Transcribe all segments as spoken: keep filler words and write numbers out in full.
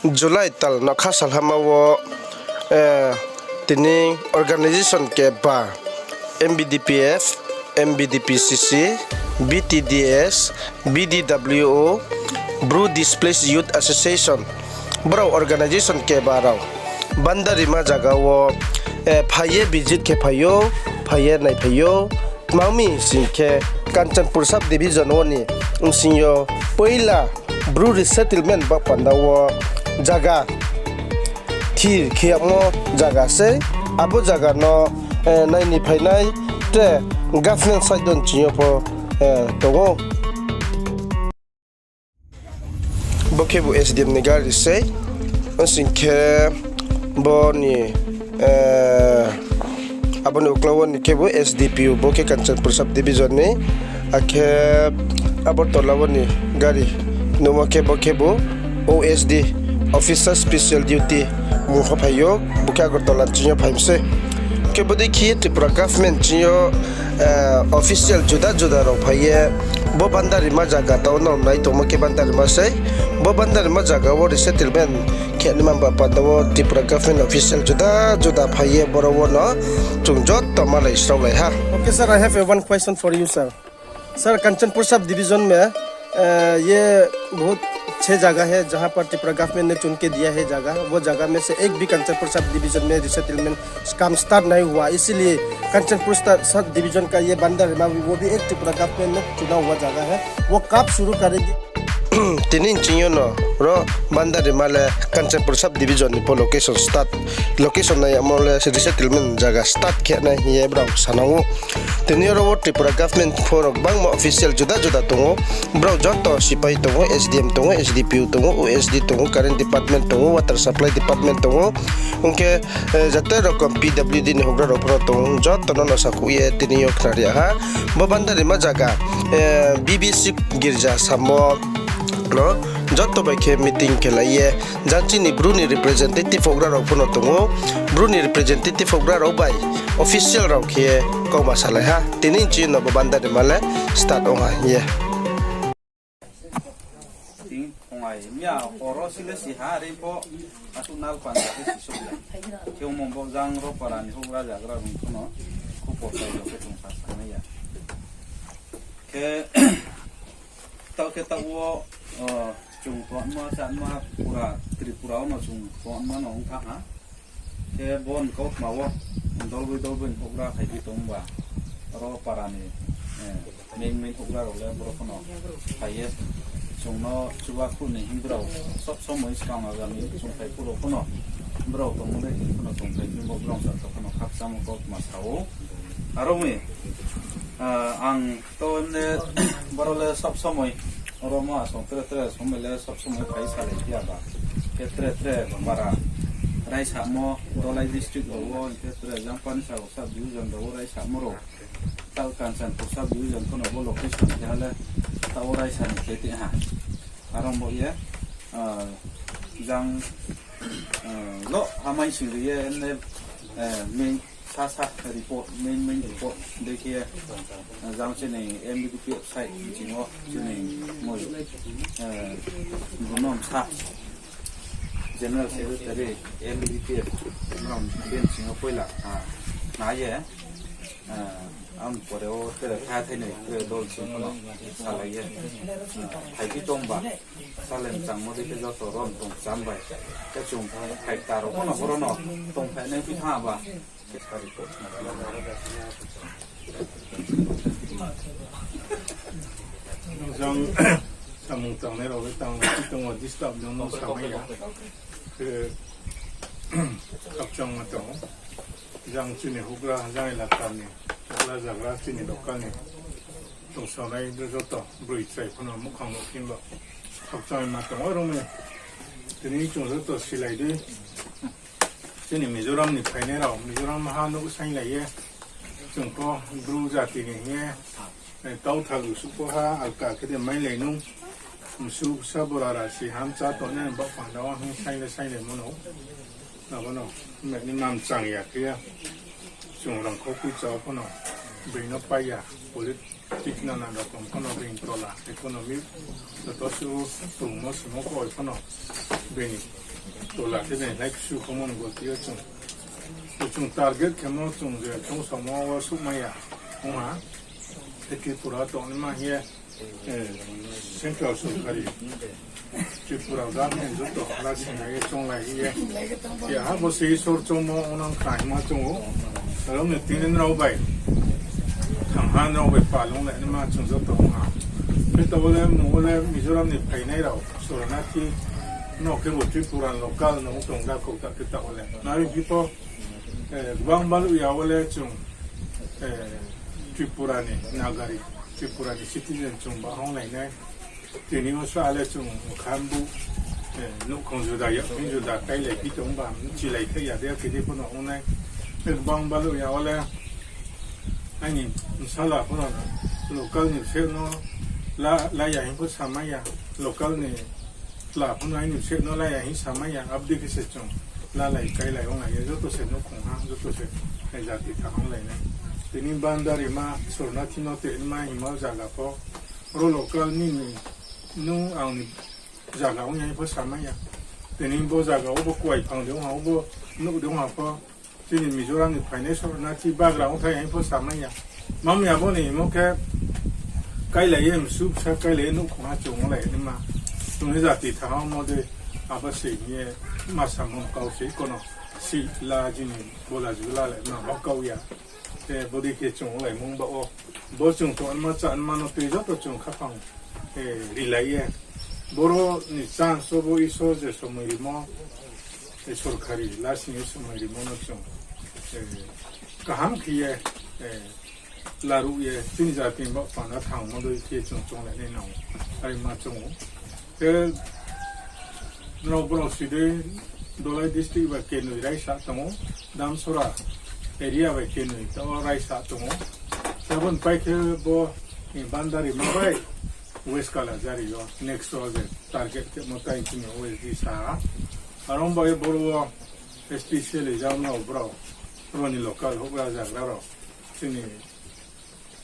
July tal no kha salhama wo, eh, tini organization keba M B D P F, M B D P C C, B T D S, B D W O, Bru Displaced Youth Association, brao organization keba rao Bandarima zaga wo, eh, phai ye visit khe phai ou, phai ye naiphai ou. Tma ong mi sing khe Kanchanpur sub division wo ni bsing yo poila Bru resettlement ba panda wo zaga thir khe yagmo zaga sei, abo zaga no, eh, naini phainai tre government side ni bsing yo pho, eh, tong ou. Bo khebu S D M ni gari sei. Ong sing khe bo ni, eh, abo ni uklau wo ni khebu S D P O, bo khe Kanchanpur sub division ni. Akhe Agartala wo ni gari nuhmo khe bo khebu O S D, Officer Special Duty mung pho phai ou, bo khe Agartala ni bsing yo phai mi sei. Khe bodei khe Tripura government bsing yo, eh, official juda juda rao phai ye bo Bandarima zaga tao no nai tongmo khe Bandarima sei. Bo Bandarima zaga wo resettlement khe naima ba panda wo Tripura government official juda juda phai ye boro wo no chung joto malai sraolai ha. Okay, sir, I have a one question for you, sir. Sir, Kanchanpur sub division में, अ, ये बहुत छह जगह है, जहाँ पर त्रिपुरा गवर्नमेंट ने चुन के दिया है जगह। वो जगह में से एक भी कंचनपुर सब डिवीजन में रिसेटलमेंट काम स्टार्ट नहीं हुआ, इसीलिए कंचनपुर स्टा-, सब डिवीजन का ये बंदर में वो भी एक त्रिपुरा गवर्नमेंट ने चुना हुआ जगह है, वो कब शुरू करेगी? Tini nching yo no ro Bandarima le Kanchanpur sub division ni pho location start, location nai amo le resettlement zaga start khe nai hing ye brao sanang ou. Tini oro wo Tripura government pho rao gbangma official juda juda tong ou. Brao joto sipai tong ou, S D M tong ou, S D P O tong ou, O S D tong ou, current department tong ou, water supply department tong ou. Ong khe, eh, jate rokom P W D ni houhgra rao pho no tong ou, joto no no sakhouh ye tini yo khnari ha. Bo Bandarima zaga, eh, B B C girja samo no joto bai khe meeting khe lai ye, jang chini Bru ni representative houhgra rao pho no tong ou, Bru ni representative houhgra rao bai official rao khe kauma salai ha. Tini nching yo no bo Bandarima le start ong ha hing ye. Ting phungai mia horo sile si ha, are pho asuh nal panda khe si sokya. Khe omo bo jang ro para ni houhgra zagra rung pho no khupor pai khe chung sa sanai ya. Khe taoh khe taoh wo, o, chung tongma chama pura Tripura wo no chung tongma no ong thanng ha. Khe bo ni kautma wo dolboi dolboi ni houhgra phai di tong ba, ro para ni, eh, main main houhgra rao le boro pho no phai ye chung no chuba khuh ni hing brao sob somoi skang agami chung phai phuh rao pho no brao tongmo le hing pho no chung phai phi bo brao sa pho no khakchangmo kautma sa ou. Aro mi, ah, ang to emne boro le sob somoi oro mo asong tre tre somoi le sob somoi phai salai phi ya ba. Khe tre tre para raisamo Dolai district rao wo, khe tre Jangpanisa rao sub division rao wo raisamo rao. Taoh Kanchanpur sub division pho no bo location khe ha le taoh wo raisa ni khe ti ha. Aro bo ye, ah, jang, ah, lo hamai sing ri ye emne, eh, main sa sa report, main main report dei khe, eh, jang chini M B D P F side ching wo chini moi, eh, Bunom sa General Secretary M B D P F, Bunom ben ching wo poila, ah, na ye, eh, ang pore wo tere kha thai nai tere dol ching pho no salai ye, eh, phai phi tong ba, salem changmo dei khe joto rom tong cham bai. Khe chung phai ta rao pho no boro no tong phai nai phi thanng ba. Jang samung tangnai rao le tang, tang wo disturb no no samai ya. Khe khakchangma tong ou. Jang chini houhgra, jang elaka ni houhgra zagra chini local ni tongsaonai joto broi chrai pho no muhkhang nuh phi ba. Khakchangma tong ou aro mi. Tini chung joto silai di. Chini Mizoram ni phainai rao, Mizoram ha nouh sainglai ye, chung pho Bru jati ni hing ye, eh, tauthalu suh pho ha, alka khe de mailai nung, msu sa bora ra si ham chá tongnai ba panda wo hing sainglai sainglai mo no. Abo no, mani mam chang ya khe ya, chung rangkhou kui chá pho no, being no pai ya, polit- Tik nana rokom pho no being tola, economy, joto suh tongmo sumo koi pho no being Tola khe nai lai ksu khomo ni goti yo chung. Chung target khemo chung je chung samo wo suhmai ya. Ong ha. Khe Tripura tongnaima hing ye, central sorkari, Tripura government joto hala sinai ye chonglai hing ye. Keha bo se Isor chongmo ongnang kha hingma chung ou. Aro ni tini nrao bai thangha nrao bai palung le naima chung joto ong ha. Khe taoh wo le mung wo le Mizoram ni phainai rao, Sornathi no khe bo Tripura local no tong da khou ta khe taoh wo le. Nari phi pho, gbang baluh ya wo le chung, Tripura ni nagari, Tripura ni citizen chung ba hong lai nai. Tini wo sa le chung mkhang bu, nouhkhong juda ya, phi juda kailai phi tong ba, chilai thai ya de, khe de pho no ong nai. Khe gbang baluh ya wo le, aini bsala pho no local ni bseh no la, la ya hing pho samai ya, local ni tla pho no aini bseh no la ya hing samai ya, abo dei khe se chung lalai kailai ong lai ye, joto se nouhkhong ha, joto se jati tha hong lai nai. Tini Bandarima, Sornathi no tei ma hingmo zaga pho, ro local nini, nung ang ni zaga ong ya hing pho samai ya. Tini bo zaga wo bo kuai phang de ong ha, bo nouh de ong ha pho, chini Mizoram ni phainai Sornathi bagra ong thai hing pho samai ya. Mam ya bo ni hingmo khe kailai ye msu bsa kailai ye nouhkhong ha chung onglai naima. Chung ni jati tha hingmo dei abo se hing ye ma samo kau se kono si la chini bola ju la le ma bo kau ya. Khe bo dei khe chung onglai mung ba wo. Bo chung tongma chánma no tui joto chung khaphang rilai ye. Boro ni chance wo bo Isor je somoi rimo, sorkari lasing ye somoi rimo no chung kaham khe ye laruh ye chini jati ni baoh panda thangmo dei khe chung chonglai nai nang ou. Are ma chung ou. Khe nrao brao si dei, Dholai district bai kenoi raisa tong ou, Damsora area bai kenoi taoh wo raisa tong ou. Khe abo ni pai khe bo ni Bandarima bai West Kalajhari yo next wo je target khemo tai chini O S D sa ha. Are ong bai boro wo especially jang nrao brao, ro ni local houhgra zagra rao, chini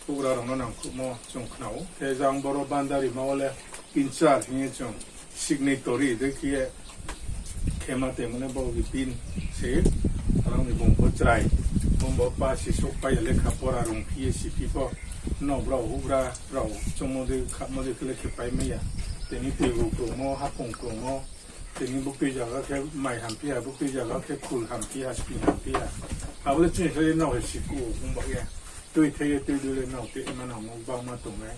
houhgra rao no nangkhruhmo chung khna ou. Khe jang boro Bandarima wo le in charge hing ye chung signatory dei khe ye khema temo le bo Bipin se, aro ni bung pho chrai, bung bo pa si souhpai ya lekha pora rung phi ye si phi pho, nrao brao houhgra rao chungmo dei khamo dei khe le khe pai mai ya. Tini tuibu krungmo, haphung krungmo, tini buktui zaga khe mai hamphi ha, buktui zaga khe khul hamphi ha, spi hamphi ha. Abo le chini khe nrao hai si ku ong ba ye. Tuithai ye tuidu le nrao te ma nangmo gbangma tongnai.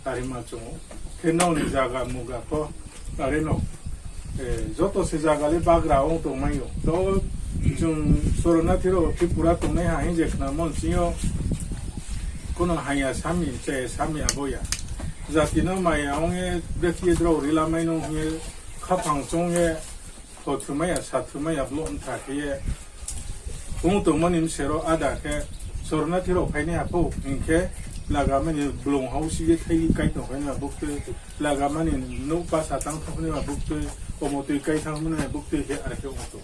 Are ma chung ou. Khe nrao ni zaga muga pho, are no, joto se zaga le bagra ong tongmai ou. To chung Sornathi rao Tripura tongnai ha hing je khnamo nching yo, kono haya sami, chaya sami abo ya. Jati no maya ong ye, brekhe ye drao rilamai no hing ye, khaphang choung ye, pho thumai ya, sa thumai ya, block mtha khe ye, ong tongmo ni bsero ada khe, Sornathi rao phainai ha pho hing khe, lagama ni blung hausi ye thaili kai tong phainai ma buktui, lagama ni nouh pasa tang thanng phainai ma buktui, omo tui kai thanng phainai ma buktui khe are khe ong tong.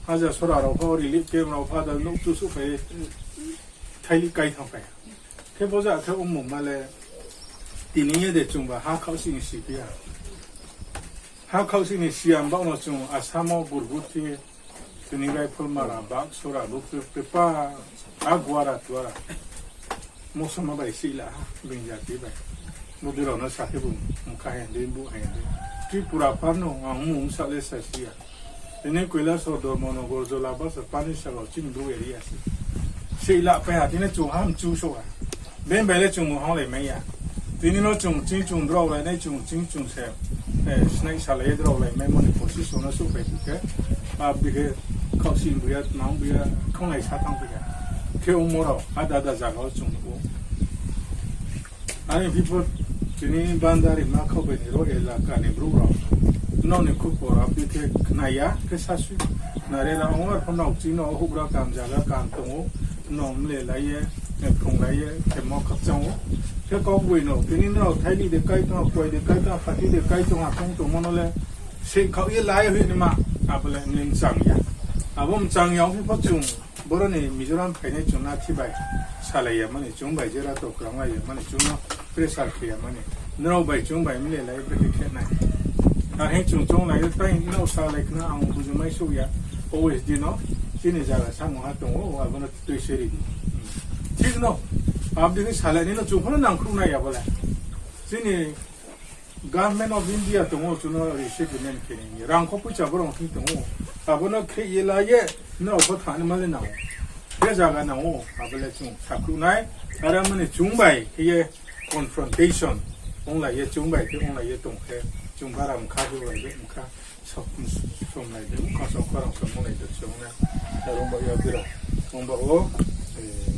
Haja sora rao pho, relief camp rao pho, ada nouh chusuh phai ye, thaili kai thanng phai. Khe bo ja khe ongmungma le, tini ye de chungba ha khaohsi ni si phi ha. Ha khaohsi ni si ya baoh no chung Assam wo burbuthi, tini Raifalmara, Baksora, buktui pepa, a Guara tuara. Mosoma bai sihla ha, being jati bai. Bodei rao no sa khe bu mkha hai dei, bu hai dei. Tripura pha no ang mung sa le sa si ya. Tini Kailasahar, Dharmanagar, Jolabasa, Panisagar, chini bru area se. Sihla pai ha, tini chung ha mchu so ha. Being bai le chung mung hanglai mai ya. Tini no chung ching chung drao lai nai, chung ching chung se, snai salai ye drao lai maimo ni position no souhphai phi khe, abo dei khe khaohsi buya, tma buya, khonglai sa thanng phi khe. Khe ongmo rao ada ada zaga wo chung nuh ou. Are phi pho tini Bandarima khaoh bai ni ro elaka ni brouh rao, nrao ni khupor abo dei khe khna ya khe sasui. Khna re ra ong, arphuh nrao ching no houhgra kaham zaga kaham tong ou, nrao mle lai ye, phrung lai ye khemo khakchang ou. Khe kaugboino tini nrao thaili de kai tong ha, kuai de kai tong ha, phathi de kai tong ha, tong tongmo no le seihkhaoh ye lai hoih naima, abo le mle mchang ya. Abo mchang ya ong phi pho chung, boro ni Mizoram phainai chung nathi bai salai ya mani, chung bai jera to kranglai ya mani, chung no pressure khe ya mani, nrao bai chung bai mle lai brekhe khe nai. Ar hing chung choung lai, tai no sa lai khna ang bujumai souh ya. O S D no, chini zaga samung ha tong ou, abo no tui se ri di. Thik no, abo dei khe salai ni no chung pho no nangkhruh nai ya bo le. Chini Government of India tong ou, chung no resettlement khe ni rang kho poicha borok thing tong ou. Abo no khe ye la ye, no pho thani ma le nang ou. Be zaga nang ou, abo le chung sakhruh nai. Are mani chung bai khe ye confrontation ong lai ye, chung bai khe ong lai ye tong khe, chung bara mkha khe bai be mkha. Som, som lai de, mkha som khorang som lai de, chung na. Arong ba ya bira. Ong ba o, eh,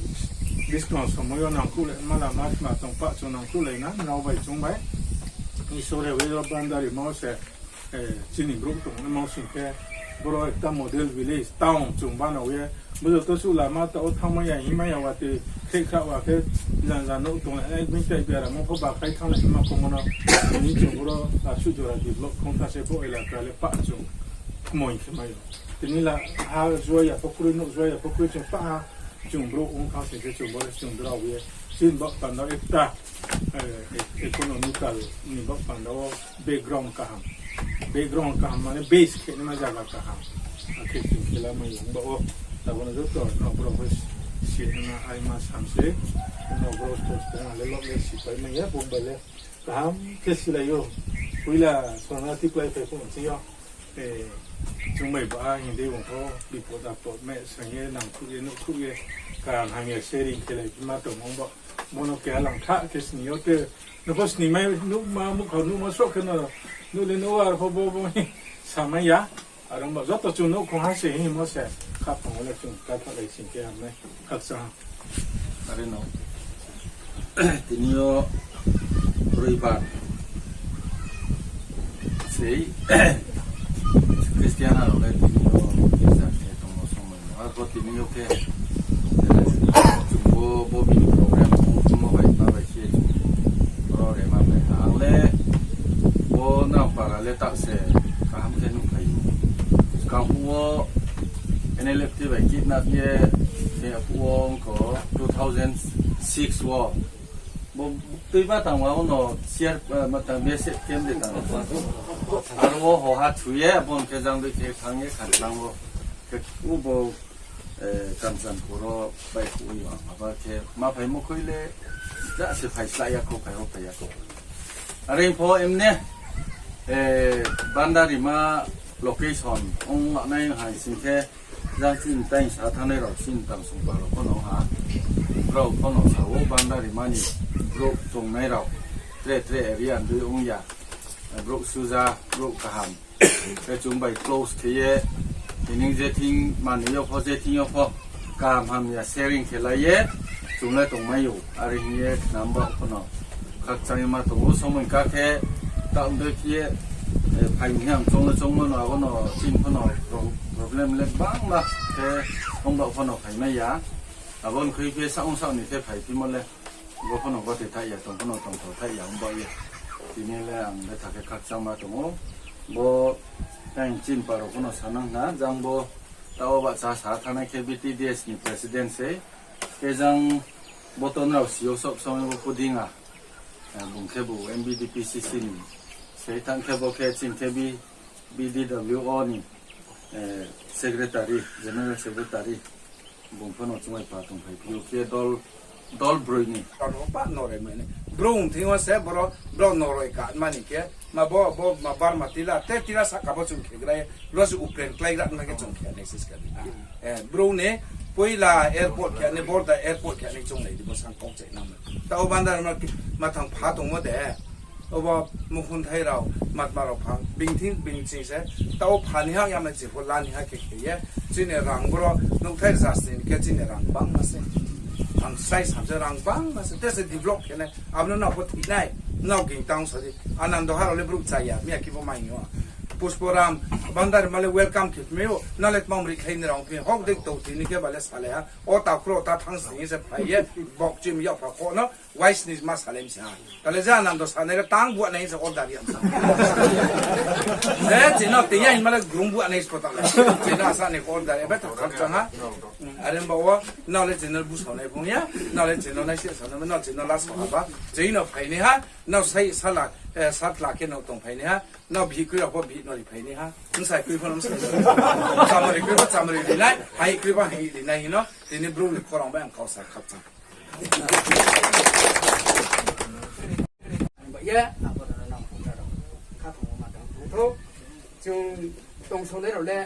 buskang somoi yo nangkhruh lai, mala ma, ma tong pa chung nangkhruh lai na, nrao bai chung bai. Isor e wei yo bandari ma se, eh, chini brouh tong na ma sing khe, boro ekta model village, town chung bana ye, bo joto suh lama ta o thanngmai ya, himai ya, watoi khe kha wa khe, janja nouh tong lai, ek bin tai biara mo pho ba khai thanng lai ma kong no, tini chung boro, ah, suh jora develop khong ta se bo elaka le pa chung khmoi khe mai yo. Tini la ha jua ya pho kroi, nouh jua ya pho kroi, chung pa ha, chung brouh ong thanng sing khe chung boro chung drao ye, chini bak panda o ekta, eh, e-, economical ni bak panda o, background kaham. Background kaham mane base khe nima zaga kaham. Akhe chung khe la mai ong ba o. Abo no joto no brouh bai si nima ai ma sam se. No brouh sto sto na le lok le si pai mai ya, bung bai le kaham khe si lai ou. Puila sona ti klai phai phung si yo. Eh, chung bai ba hing dei bung pho bipod apod me sang ye nangkhruh ye nuhkhruh ye kaham hamya sharing khe lai ma tong ong ba. Bono keha lang kha khe sni yo te, nung pho sni mai, nuh ma, mukha nuh ma sroh khe no, nuh le nuh ar pho bo, bo, samai ya. Aro ba joto chung nuh khong ha se hingmo se, kha phang le chung ka tha lai sing khe ham nai, khakchang ha. Are no, tini yo roibar sei, Christian rao le tini yo girja khe tongmo somoi no. Arphuh tini yo khe, eh, chung bo, bo bini program ongmo bai, ma bai khe chung ro re ma bai. Ang le bo nang para le tak se kaham khe nuhphai ou. Skang phuh wo N L F T bai kidnap ye, khe phuh wo ongkho two thousand six wo. Bo tui ba tang wa uno share, eh, ma tang basic camp de tang. Aro wo ho ha thu ye, bon khe jang dei khe thang ye khan tang wo. Khe u bo, eh, Kanchanpur wo bai khu yo, aba khe ma phai mo khui le, ja se phai sla ya kho, phai ho phai ya kho. Are pho emne, eh, Bandarima location ong nai hai sing khe, jang chini tai sa thanai rao, chini tang sungpa rao pho no ha. Brao pho no sa wo Bandarima ni brouh tongnai rao. Tre tre area ndui ong ya. Brouh suja, brouh kaham. Khe chung bai close khe ye, tini je thing mani yo pho, je thing yo pho, kaham hamya sharing khe lai ye, chung le tongmai ou, are hing ye khnam ba pho no. Khakchang ye ma tong ou, somoi ka khe, ta ong dei khe ye, eh, phai ni ham chong le chongmo no, abo no, chini pho no pro-, problem le bangma khe, ong ba pho no phai mai ya. Abo ni khui khe sa ong sa ni khe phai phimo le. Bo pho no bo te thaih ya, tong pho no tongthao thaih ya, ong ba ye. Tini le ang le tha khe khakchang ma tong ou. Bo tang chini pa rao pho no sa nang na, jang bo ta o bahcha sa thanai khe B T D S ni president sei. Khe jang bo to nrao si yo sob somoi bo puding a. Eh, bung khe bo M B D P C C ni sei tang khe bo khe chini khe B, B D W O ni, eh, secretary, general secretary. Bung pho no chumai pa tong phai phi ou khe dol, dol broi ni. Ano pa noroi mani. Brouh thing wo se boro, brouh noroi ka mani khe, ma bo, bo, ma bar ma tila, te tila saka bo chung khe grai, brouh se Ukraine klái gra ma khe chung khe nai sis ka di. Eh, brouh ni, poila airport khe ni, border airport khe ni chung nai di bo sang kong chai nang. Ta o Bandarima ma thang pha tongmo de. Obo mukhunthai rao, matma rao pha, bini thing, bini ching se, ta o pha ni ha, yamai ching pho la ni ha khe khe ye, chini rang boro, nouhthai rza sni khe chini rang bangma se. Ang sai sam se rang bangma se, te se develop khe nai, abo no nao pho thik nai, nao ging tang sa di, Anando ha rao le brouh cha ya, miya khe pho mai hing ou. Pushporam, Bandarima le welcome khe phimai ou, nao le tma mri khlai ni rao phi, hok dei tou tini khe ba le salai ha, o ta khro ta thang sing se phai ye, bok chim yag pha kho no, Wise ni ma salem se ha. Tale ja nang do sanai le tang buah nai se order ya. Eh, chino te ya in mala grum buah nai se kota le. Chino asa ni order, ebe ta kham chang ha. Are ba wo, nao le chino bu sanai bung ya, nao le chino nai se sanai, nao chino la sa ha ba. Chino phai ni ha, nao sai sala, eh, sat la khe nao tong phai ni ha. No bihih kroi rao pho bihih no ri phai nai ha. Bsai kroi pho no bsai. Chamari kroi pho chamari ri nai. Hai kroi pho hai ri nai hing no. Tini bru ni khorang bai ang kau sa khakchang. Ba ye, abo rao no nang phugra rao. Kha thong ma tang thong tho. Chung tongsaonai rao le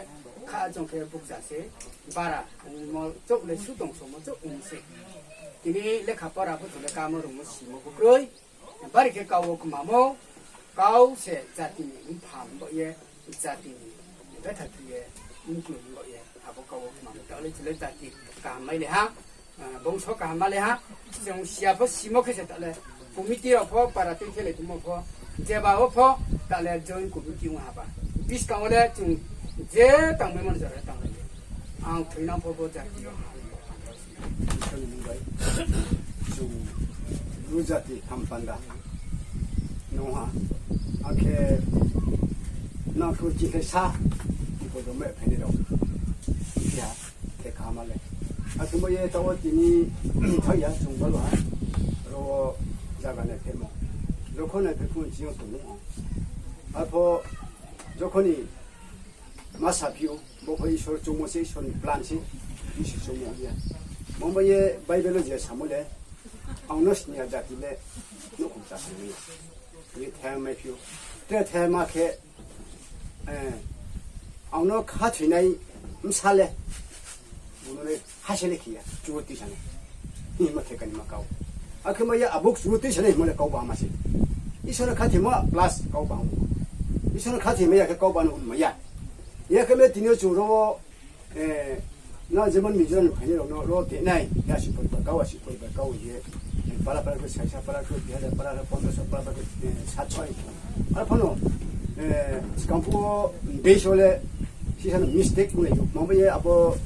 kha chung khe bukcha se. Bara, mo chouh le su tongsaomo chouh ong se. Tini lekha pora pho chung le kamo rungmo simo pho kroi. Bari khe kau wo kmamo, kau se jati ni mpha bo ye, jati ni betha khe ye, mklu bo ye, abo kau wo kmamo. Taoh le chule jati kaham mai le ha, ah, bongso kaham mai le ha, chung siya pho simo khe se taoh le, committee rao pho, para tui khe le tongmo pho, jeba wo pho, taoh le joint committee ong ha ba. Buskang wo le chung je tangmaimo ni jora tang le. Ang thoinang pho bo jati yo ha. Isor ni mung bai. Chung Bru jati ham panda nung ha. Akhe nang khe chikhe sa, iko do me phainai rao. Iha, khe kaham le. Akhe mo ye taoh wo tini thai ya chung balo ha. Ro wo jaga nai phemo. Jokhon nai phe phung chini yo tongmo. Arpho jokhon ni ma saphi ou, bo pho Isor choungmo se, Isor ni plan se, Isor choungmo ya. Mungba ye Bible wo je samo le, ang no sni ya jati le, nouhkhong chasai nai ya. Ye thai maiphi ou. Tre thai ma khe, eh, ang no khathoinai bsa le, bung no le ha se le khe ya, chuo tuisa nai. Hingmo theka ni ma kau. Akhe ma ya abo chuo tuisa nai hingmo le kau bahama se. Isor no khathoimo plus kau bahama. Isor no khathoimai ya khe kau bahama no ma ya. Ya khe me tini yo chung ro wo, eh, no jemon Mizoram ni phainai rao no ro tenai, ya si poribar kau, asi poribar kau ye, eh, para para khe saisa para khe, dui hajar para khe, pondroso para para khe, eh, satso. Arpho no, eh, skangphuh wo base wo le, sisa no mistake ong nai, mungba ye abo,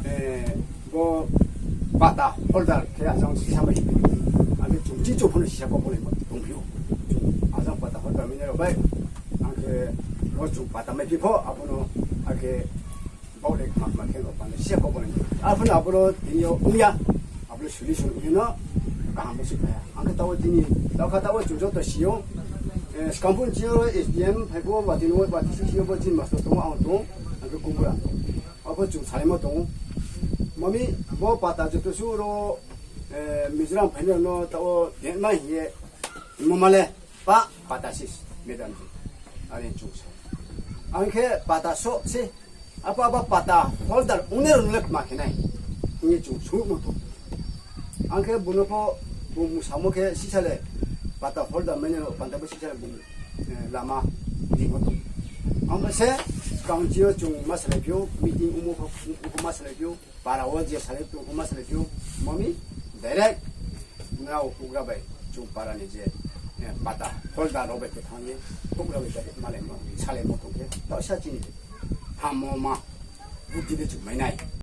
eh, bo pata holder khe ajang sisa mai. Akhe chung chi chung pho no sisa kau bo le tongphi ou. Ajang pata holder mai nai rao bai, akhe ro chung pata maiphi pho, abo no, akhe Bau le kma kma khe no panda se kau bo le. Arphuh no abo ro tini yo ong ya. Abo le solution ong ya no kaham bo se phai ya. Ang khe taoh wo tini, taoh kha taoh wo chung joto si ou. Eh, skangphuh ni chini yo S D M phai pho, bati no, bati si si yo bo chini master tong ou, ang tong ou, ang khe kumbura tong ou. Abo chung salaimo tong ou. Mami, bo pata joto su ro, eh, Mizoram phainai no taoh wo dengma hing ye, moma le, pa, pata sis, madam ji. Are chung sa. Ang khe pata so se, Apa apa pata holder ongnai rao no le kma khe nai hing ye chung suhmo tong. Ang khe bung no pho, bung mung samo khe sisa le pata holder mai nai rao panda bo sisa le bung, eh, lama rimo tong. Ang bo se skang chini yo chung ma salai phi ou, meeting ongmo pho, ongmo pho ma salai phi ou, para wo je salai tong pho ma salai phi ou, mami direct nrao houhgra bai chung para ni je, eh, pata holder rao bai khe thanng ye houhgra bai khe malaimo, salaimo tong khe, taoh sa chini hammo ma, bukti de chung mai nai.